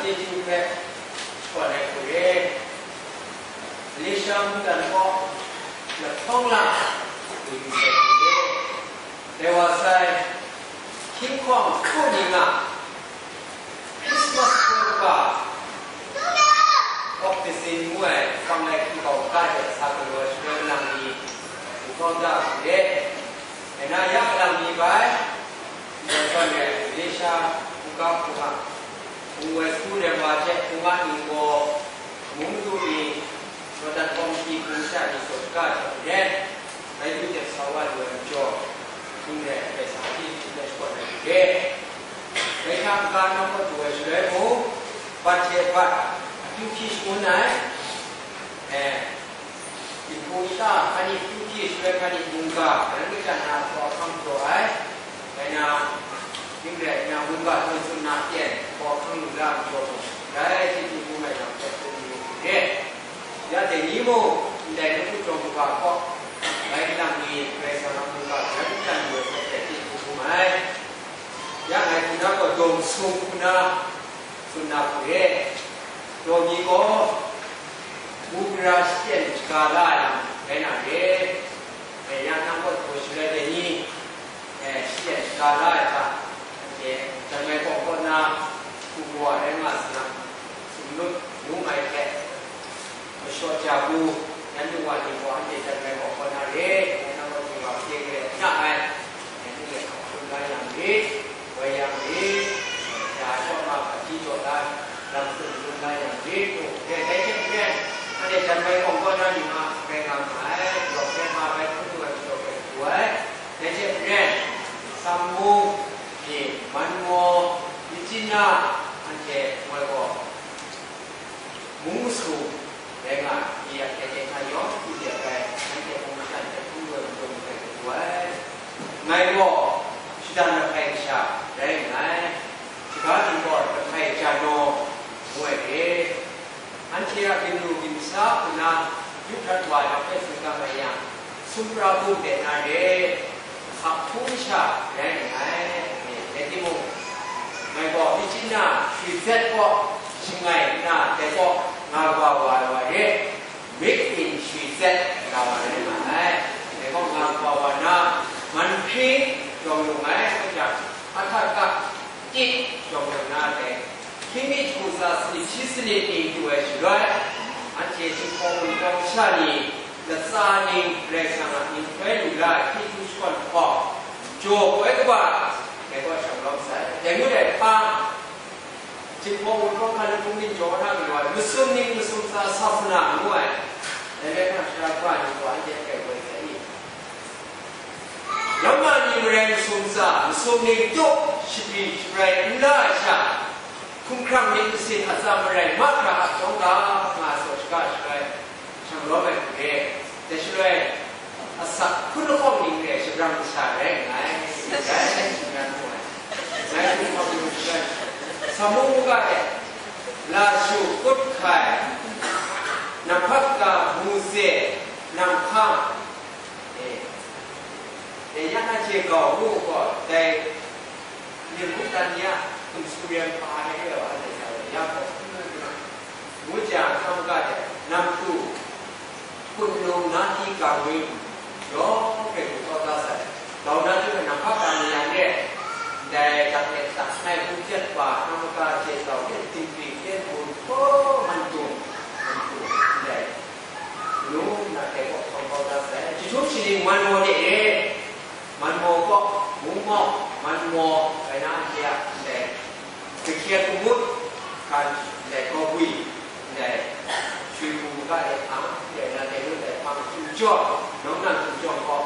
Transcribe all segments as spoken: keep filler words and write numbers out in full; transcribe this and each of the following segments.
Chyeju hpe shakawn ai hku re, Malaysia mungdan gaw lahkawng la lu yu sai hku re. Dai wa sai, hkying hkawng hku ning a Christmas hkawng ga, Baptism ngu ai hpang ai hkying hkawng ga hte sa galaw ai shaloi, malang ni hkawng da hku re. Dai na ya malang ni bai, Dai hpang e Malaysia hkungga hkungga, hpung woi su rem wa hte hkungga ning gaw, mung du ni, Jordan kawmti hpung sha ni saw shaga hte maren, Baidu hte sa wa lu ai majaw, hpung re ai Karai Kasang hpyi hpyi let shakawn ai hte, dai hta n-ga nawng kawt lu ai shaloi mung, bat hte bat, akyu hkyi shangun ai, e, Dinghpung nta hkani hkyu hkyi shaloi hkani mungga, karan kachyan na hpaw ahkang jaw ai, rai na, ning rai nna, mungga htawn tsun na pyen hpaw ahkang lu la ai majaw mung, dai chyeju hkrum ai lam hpe tsun yu u re. Ya dai ni mung, ndai nawku jawng kaga hkaw, bai nlang ni Karai Kasang a mungga karan kachyan lu ai hpe hpe chyeju hkrum ai. Ya ngai hku na gaw dawng sung hku na tsun na hku re, daw mi gaw, mung gara shachyen shaga la ai lam rai na re. E, ya nang gaw daw shaloi dai ni, e, shachyen shaga la ai hta, anhte Janmai kawng kaw na hku gaw rai nga salang, sumlut ngu mai hte, mashaw ja bu, yan du wa ni gaw anhte Janmai kawng kaw na re, rai na gaw, Karai Kasang hpyi hpyi na ai, anhte hkap hkrum la yang rit, woi yang rit, ya jaw na hpaji jaw la, lam hkrum hkrum la yang rit, ngu hpe, dai hte maren, anhte Janmai kawng kaw na ni nga rai nga ma ai, yawng hpe nga bai hkrum lu ai majaw hpe hku ai, dai hte maren, Samu, ni, Manmaw, Myitkyina, anhte moi gaw, mung masum rai nga ai, ya hte hte na yawng hku de ai, anhte hpung masha hte hpung loi hpung hpe hku ai. Ngai gaw, shada lahpai kasha rai nngai, shaga ni gaw lahpai janaw ngu ai re. Anhte a ginru ginsa hku na, yu hkrat wa ai hpe tsun ga mai yang, sumra bung de na re, hkap hpung sha rai nngai. Rai timung, ngai gaw Myitkyina shwi zet kaw shangai nna, dai kaw nga kaba wa ai wa re, made in shwi zet nga wa rai nga ai. Dai kaw nga kaba wa na, man hpring yawng lu ngai, ngu jang, ahta ka tit yawng lu na dai, hkying mi hku tsa sanit shi sanit ni du ai shaloi, anhte Jinghpaw Wunpawng masha ni latsa ning Karai Kasang a mying hkoi lu la ai hte hkru shakawn hpawng, jaw koi kaba, dai gaw shang lawm sai. Dai ngut ai hpa, Jinghpaw Wunpawng hkan hpung ning jaw na galaw ai, masum ning masum tsa sa sa na ngu ai, dai rai na, sara hkra ni gaw anhte hpe woi sai i? Lama ni marai masum tsa, masum ning tup, shapri shabrai n la ai sha, hkumhkrang myit masin a tsa marai mahkra a shawng ga nga ai saw shaga shaga ai, shang lawm ai hku re. Dai shaloi, asak hkun lahkawng ning re shabrang masha rai nngai, rai shingran mu ai. Ngai hkum hkawm yu shaga, Samu mungga e, lashu, kut hkai, namhpak ga, mungze, namhkang, e, dai ya na hte gau ngu gaw, dai myit mungdan ni a hkum su rai hpa ai re wa, anhte sa ai ya gaw, ngu jang, hkam ga hte, nam hku, hpun nung, na hti, gang wi, yawng hpe hku kau da sai. Gau na jung e, namhpa ga ni yang e, ndai dak e dak ngai hku jet wa, hkam ga hte gau hte tingping, ten bun, hpaw man dung, man dung, ndai. Num na hte kaw hkawm kau dat sai. Jahtum shaning Manmaw de e, Manmaw kaw, Mungmaw, Manmaw, rai na anhte a ndai, kahkyet kamut, hkan, ndai, kawbwi, ndai, shwi hku ga de hpang, ndai, na de nu ndai hpang, hkum jawng, nawng nang hkum jawng kaw,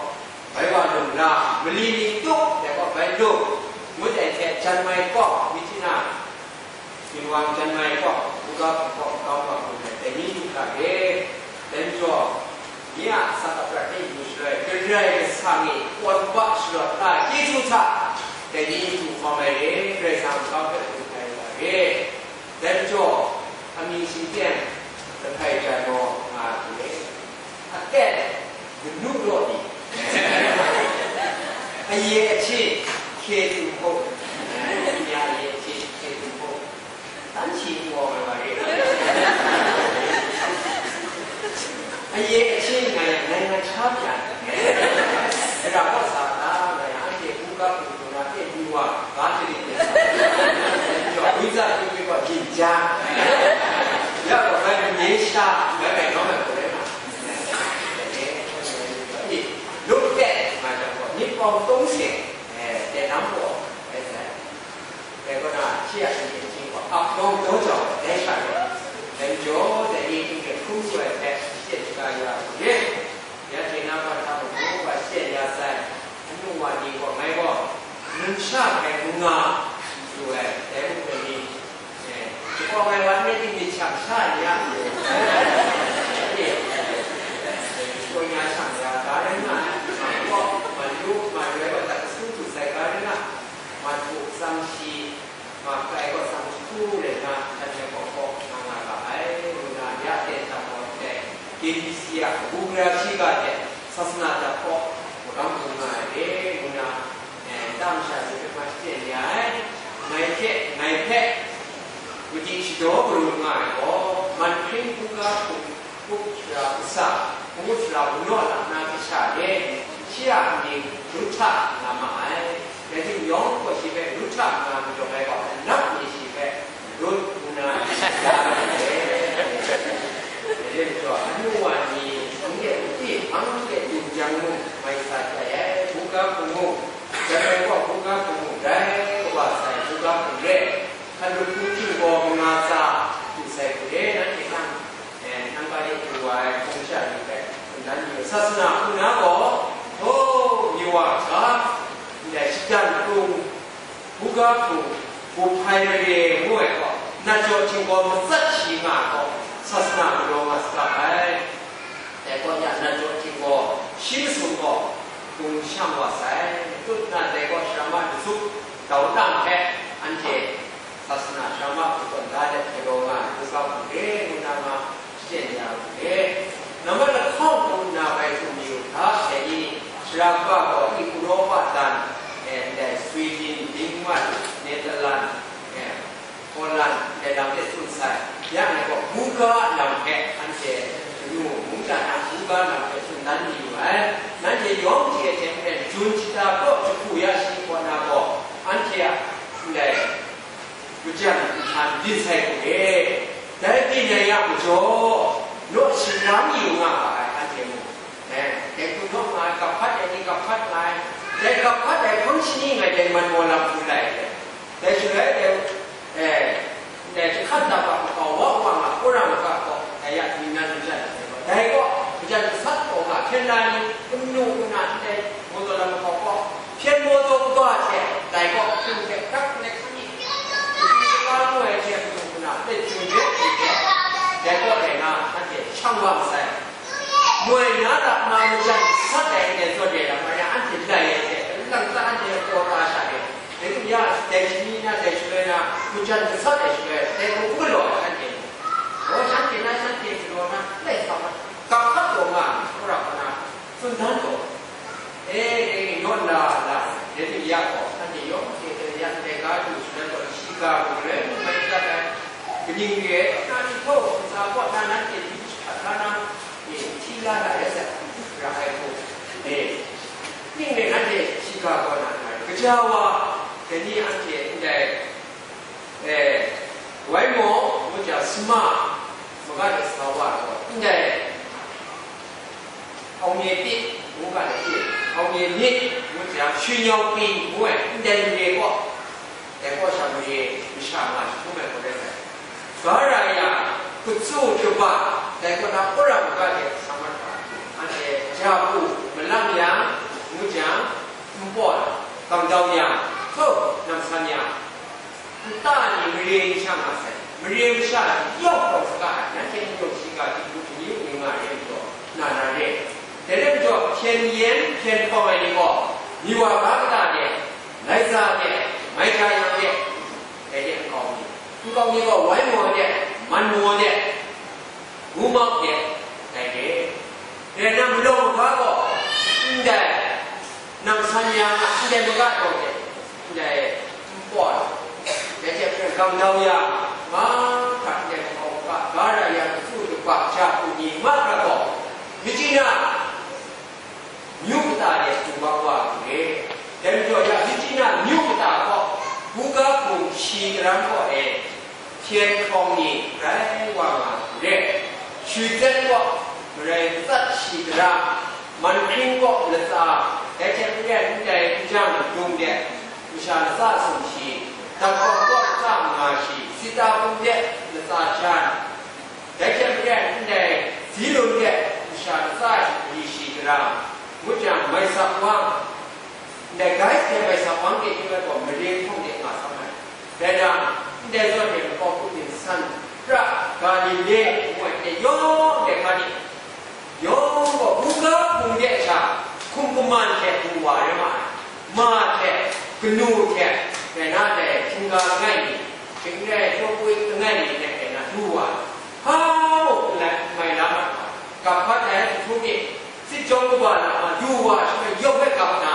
bai wa lung la, mali ni tup, dai kaw bai lung, ngut ai hte, Janmai kaw, Myitkyina, Ginwang Janmai kaw, Buga hpung kaw, Kau Bang hpung hpe dai ni lu hkra re. Dai majaw, nye a asak aprat hte yu shaloi, Karai Kasang e kawn ba shalawt la ai chyeju hta, dai ni lu hkawm ai re, Karai Kasang kau hpe hpung ai wa re. Dai majaw, amying shingteng, lahpai janaw nga ai hku re. Aten, manu raw ni, aye ahte, hkye tum hkau, ya aye ahte, hkye tum hkau, dan shi အရည်အချင်း နိုင်ငံ၊ နိုင်ငံခြားပြန်တယ်။ အဲ့ဒါပေါ့ စာသား နိုင်ငံ၊ အပြည့် ဘူးကပ် ပူတူနာ ပြည့် ဘူးဝါ ဘာတလီ ပြန်စာ ဝိဇ္ဇာ ပြုပြီးတော့ ယဉ်ကြား ရတော့ မင်း မင်းရှာ မင်း မင်း မင်း ကိုယ်ထဲမှာ လုပ်တဲ့ မှာတော့ နှစ်ပေါင်း သုံးဆယ် အဲ တဲ့ နောက်တော့ ပဲ ဆိုင် แต่ก็น่าเชื่อจริงๆว่าอัพลงโตจ่อได้ใช่ไหม เป็นโจแต่ดีจริงๆ ผู้ช่วยแพทย์เจ็ดกายาเย่ยาเทนาว่าทำหมูว่าเสียยาใส่อนุวาดีกว่าไงก็มันชาติแห่งงาอยู่แหละแต่พวกนี้เฉพาะไงวันนี้ที่มีช่างชาติเนี่ยเนี่ยตัวยาช่างยาตาได้มาก็มันรู้มันเลยว่าตัดสู้ถูกใส่กันนะ มาถูกซ้ำชีมาไกลก็ซ้ำคู่เลยนะท่านยังบอกบอกนางนาคาไอ้ดูนาญาเตชะพรแต่กินเสียบุกราชิกาแต่ศาสนาจะพอกรังคงมาเอ้ดูนาแต่ตั้งชาติเป็นมาเสียใหญ่ไงเจ๊ไงแพะวิธีชิโดบรูมาก็มันคลิ้งคู่กับคู่ ပုဂ္ဂုလ်ဥစ္စာ ပုဂ္ဂုလ်ဥစ္စာ ဘုရော့လာနာကိစ္စလေ ရှေ့ရမည်ဒုထနာမအဲဒါကြောင့်ရောင်းဖို့ရှိပဲဒုထနာမတော်ပဲပေါ့နောက်နေရှိပဲဒုနာရှိတာပဲတဲ့တော့အနုဝါနီဘုံရဲ့ဥတည်ဘုံရဲ့တူကြံမှုမိုက်စာကြရဲ့ဘုရားဘုံမို့ဒါပေမဲ့ဘုရားဘုံမို့ဒါကဘာဆိုင်ဘုရားဘုံရဲ့ခလုတ်ကူးကျူးပေါ်မင်္ဂလာစာသူဆိုင်ကိုလည်းနောက်တစ်ခါ အဲ နံပါတ်လေး ဟိုဝါ ဖုန်းချပြီးပဲ နန်းကြီး ဆာစနာ ခုနက ဟို မြေဝါက လက်စတန်ကို ဘူဂါကို ကို ဖိုင်ရယ် မို့ အဲ ကော နတ်ကျော် ထင်ပေါ် မသက်ရှိမှာ ကော ဆာစနာ မတော် မှာ စကား အဲ အဲ ကော ည နတ်ကျော် ထင်ပေါ် ရှိမစုံ ကော ကို ရှမ်းဝါဆိုင် တုတ် နတ် အဲ ကော ရှမ်းမ တစု တောင်းတမ်း ဖဲ အန်ကျေ Sasana sharama hkun da let galaw nga ai hkungga hku re ngu na ma shachyen ya u re. Nambat lahkawng hku nna bai hkrum yu hta, dai ni, sara kaba gaw i urawpa dan, eh, ndai Sweden, Denmark, Netherlands, eh, Holland, ndai lam de tsun sai. Ya ngai gaw, buga lam hpe anhte kanu mungdan a buga lam hpe tsun dan mayu ai. Nanhte yawng hte hte maren, jun shata kaw jahku ya shi kaw na gaw, anhte a ndai Kajan nhtan byin sai hku e, dai byin ai yang majaw, naw sharan yu nga ga ai, anhte mung, eh, dai hku naw nga ai, gap hpat ai ni gap hpat nga ai, dai gap hpat ai hpang shani ngai dai man maw lam hku lai ai, dai shaloi dai, eh, dai jahkan dap a makau wa wa nga, wora maga gaw, dai ya, ningnan majan ai gaw, dai gaw, kajan gasat gaw nga, hpyen la ni, kanu kana ndai, maw taw lam makau gaw, Hpyen maw taw kaba hte dai gaw hpung hte hkrak ngai hkang ni, kaji kaba ngu ai hte mung hku na, let hpung ret hpung hte, dai gaw dai na, anhte shang wa masai. Moi na ra ma majan sat ai hte zawn re ai lam rai na, anhte lai ai hte, lang ta anhte a kaw ta sha e. Dai hku ya, dai shani na, dai shaloi na, majan gasat ai shaloi, dai hku n galaw ai anhte. Gaw, shanhte na, shanhte galaw na, lai sa ma, gap hkat taw nga, wora hku na, tsun dan taw. E, e, naw la, la, David ya gaw, anhte yawng hte hte ya ndai ga du shalan gaw, shi ga gaw, Karai Kasang mai dat ai, kaning re ai, na ni htaw, ntsa kaw na nanhte byi jahkrat la na, e, hti la na rai sai, ra ai hku, e, ning rai nanhte shi ga gaw na, kaja wa, dai ni anhte ndai, E, wai maw, ngu jang, sama, maga de sa wa gaw, ndai, အောင်မြင်သစ် ngu ga de, အောင်မြင်မြစ် ngu jang, ရွှေညောင်ပင် ngu ai, ndai mare gaw, dai gaw sha mare, masha nga jahtum ai gaw rai ai. Ga ra yang, katsu kaba, dai gaw na, wora maga de sa mat ga, anhte ja bu, malam yang, ngu jang, npawt, gam dau yang, hto, nam san yang, Nta ni mare n shang nga sai, mare masha ni yawng taw saga ai, nanhte n yawng shiga hte matu ni u ni nga re ai majaw, na na re. Dai rai majaw, hpyen yen hpyen hpawng ai ni gaw, myi wa ga kata de, lai za de, mai ja yang de, dai de nkau ni, nkau ni gaw wai maw de, man maw de, Ngu mak de, dai re. Dai na malawng hpa gaw, ndai, nang san ya nga, ndai maga taw de, ndai, npawt, dai hte hpring gam dau ya, mahkra ndai makau ga, ga ra ya, katsu kaba, ja hku ni, mahkra gaw, Shi daram kaw e, hpyen hkawng ni rai wa nga re, Shutsen kaw marai matsat shi daram, Manhkring kaw latsa, dai hte maren ndai n jang dung de masha latsa sumshi, Dakawng kaw latsa manga shi, Sita hpung de latsa jan, dai hte maren ndai Zilun de masha latsa shi daram, ngut jang, mai sak wang, ndai gai hte mai sak wang de hte bai gaw mare hpawng de nga sam ai. Dai jang, ndai zawn e makau hku ning san pra Galile ngu ai hte yawng de hkra ni, yawng gaw buga hpung de sha hkum kaman hte du wa rai ma ai. Ma hte, kanu hte, dai na dai hkungga langai mi, shing rai hkawpwi langai mi hte dai na du wa ai. Hpa mung n lai, n mai la mat wa, gap hpat ai jahtum ni, sit jawng kaba na ma du wa, shi hpe yawng hpe gap na,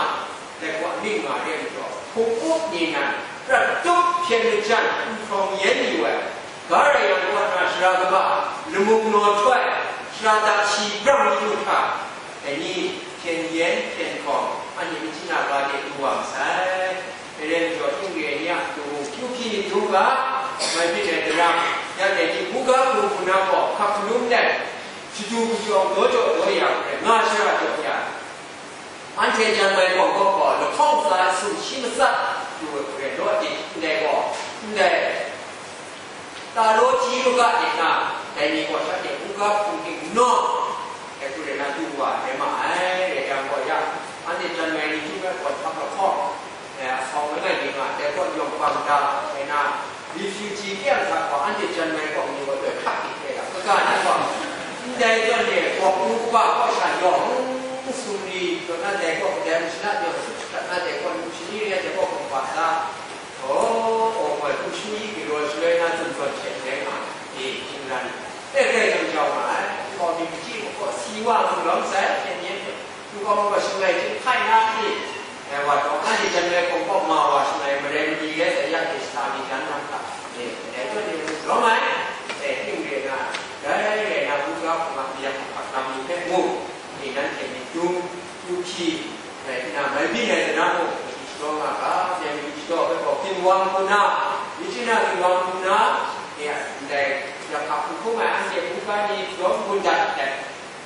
dai wa ning nga re majaw, hpung up ni nan, prat tup hpyen majan, n hprawng yen yu ai, ga rai yang, wa na shara kaba, lamung naw htoi, shara dak shi brang yu hta, dai ni, hpyen yen, hpyen hkawng, anhte myit chyaja ga de du wa masai. Dai rai majaw, htingre ni a du, kyu hpyi ni du ga, mai byin ai daram, ya dai ni buga hpung hpung na gaw hkap hkalum let, shadu kachyaw daw jaw daw ya hkre, nga shara jaw ya, anhte jan mai gaw gaw gaw, lahkawng tsa ai sumshi matsat lu ai hkre, law di ndai gaw, ndai Talo ji maga de na, dai ni gaw shanhte buga hpung hking nawng, dai hku rai na du wa ai ma ai, rai yang gaw yang, anhte jan mai ni hkying rai gaw hkap lahkawng, eh, asawng langai mi nga, dai gaw yawng bang da, rai na, refugee kayang hta gaw anhte jan mai gaw ni gaw loi hkap di hkre ga, kaga na gaw, ndai zawn e, gaw u kaba gaw sha yawng, sumri, gaw na dai gaw kadai mashana yawng, sut shakrat na dai gaw, nu shani re ai dai gaw, gaw ba da, Oh, oh, moi, hku shingyi galaw shaloi na zunpawt hte rai nga ai, e, htingran, e, grai gam jau nga ai, nkau mi machyi makaw si wa hku lawm sai, hpyen yen hte, nkau makaw shanglai hte hkai na hte, e, wa taw, anhte jan ai hkawng kaw ma wa shanglai, marai mali rai sai, ya hte shata mi jan na hta, e, dai zawn e, lawm ai, e, ning re na, dai rai na, buga hpung a mayang ahkang lam ni hpe mu, e, nanhte myit dung, kyu hpyi, rai nna, mai byin ai sadan mung, madi shadaw nga ga, dai madi shadaw hpe gaw, ginwang hku na, machyi na ginwang hku na, ya, ndai, ya hpa hku hkrum ai anhte hkungga ni shadaw n-gun dat ai,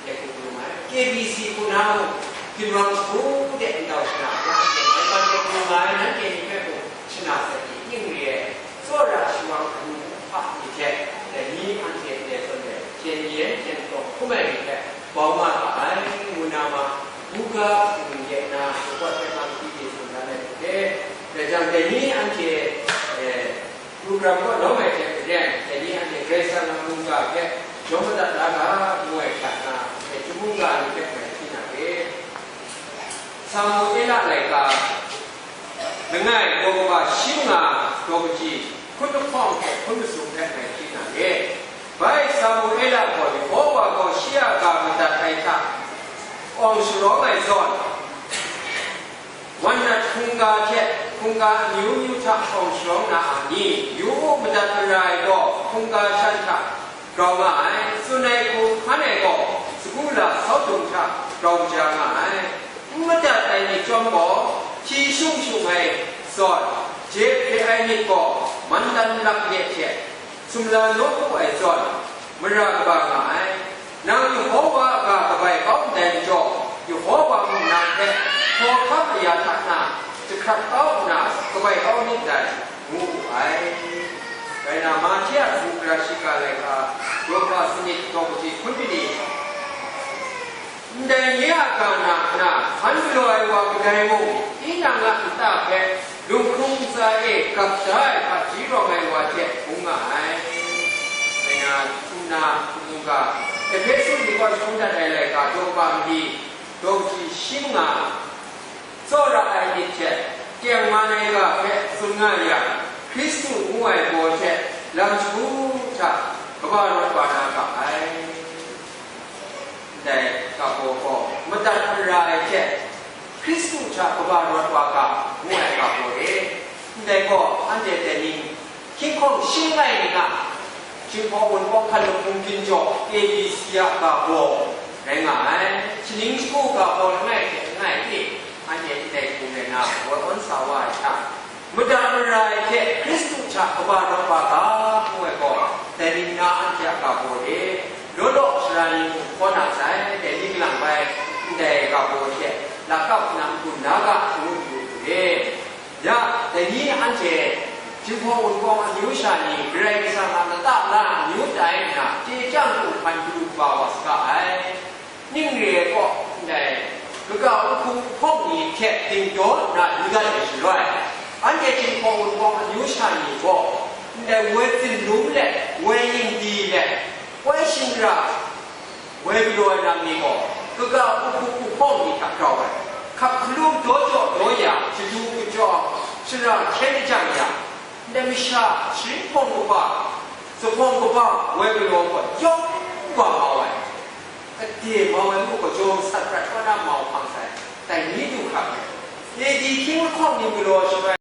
dai hku hkrum ai. K B C hku na mung, ginwang shagu de ndau shana, ya, anhte mai bang de hkrum ai, nanhte ni hpe mung, shana sai di, ning re ai, tsawra shawang amyu hpa ni hte, dai ni anhte ndai zawn e, hpyen yen hpyen taw hkrum ai ni hte, bau nga ga ai, ngu na ma, buga hpung de na, shakawt hte mang hpyi de tsun dan ai hte, dai jang, dai ni anhte, eh, program kaw lawm ai hte maren, dai ni anhte Karai Kasang a mungga hpe jawm madat la ga, ngu ai hta na, dai hpung ga ni hpe ngai hpyi na re. Samuela laika, langai, daw kaba shi manga, daw kaji, hkun lahkawng hte hkun masum hpe ngai hpyi na re. Bai Samuela gaw Yehova gaw shi a ga madat ai hta awng sharawng ai zawn, wan nat hkungga hte hkungga amyu myu hta awng sharawng na a ni, yu u, madat mara ai gaw hkungga shan hta grau nga ai, tsun ai hku hkan ai gaw, sagu la sau dung hta grau kaja nga ai. N madat ai myit chyawm gaw, hpyi shung shung ai zawn, je hpye ai myit gaw, mandan lak de hte, sumla nawku ai zawn, mara kaba nga ai. Nang Yehova a ga kabai kau ndai majaw, Yehova mung nang hpe hkawhkam aya hta na jahkrat kau nna kabai kau nit dai, ngu wu ai. Rai nna, Mahte a hku gara shiga laika, daw kaba sanit, daw kaji hkun byin ni, ndai nye a ga na hkra hkan galaw ai wa kadai mung, tinang a nta hpe lunghkrung ntsa e gap da ai hpaji rawng ai wa hte bung nga ai. Rai nna, htum na, htum mungga, Ehpesu ni kaw shagun dat ai laika, daw kaba mali, daw kaji shi manga, tsawra ai myit hte tengman ai ga hpe tsun nga yang, Hkristu ngu ai baw hte lam shagu hta kaba rawt wa na ga ai. Ndai ga baw gaw madat mara ai hte Hkristu hta kaba rawt wa ga ngu ai ga baw re. Ndai gaw anhte dai ni hkying hkawng shing ai ni a, Jinghpaw Wunpawng hkan lahkung ginjaw, A B C a ga baw rai nga ai. Shaning shagu ga baw langai hte langai e, anhte ndai hku rai na, woi awn sa wa ai hta, Mada mara ai hte Hkristu hta kaba rawt wa ga, ngu ai gaw, dai ning na anhte a ga baw e, law law sara ni mung hkaw na sai, dai ni kalang bai, ndai ga baw hte, lakap nang gun na ga, ngu yu u e. Ya, dai ni anhte, Jinghpaw Wunpawng amyu sha ni, Karai Kasang a lata la amyu tai nna, chye chyang hku hpan pru kaba wa saga ai. Ning re ai kaw, ndai, kaga uhku uhpawng ni hte dingdaw nna yu dat ai shaloi, anhte Jinghpaw Wunpawng amyu sha ni gaw, ndai woi tsin lum let, woi ning di let, woi shingra, woi galaw ai lam ni gaw, kaga uhku uhpawng ni hta grau ai, hkap hkalum daw jaw daw ya, shadu kajawng, shara hkyen jang ya, ndai masha sharin hpawng kaba, zuphpawng kaba, woi galaw gaw yawng wa mau ai. Gade mau ai muk gaw, jaw masat prat kau na mau hpang sai, dai ni du hkra ai. A D hkying lahkawng ni galaw shaloi,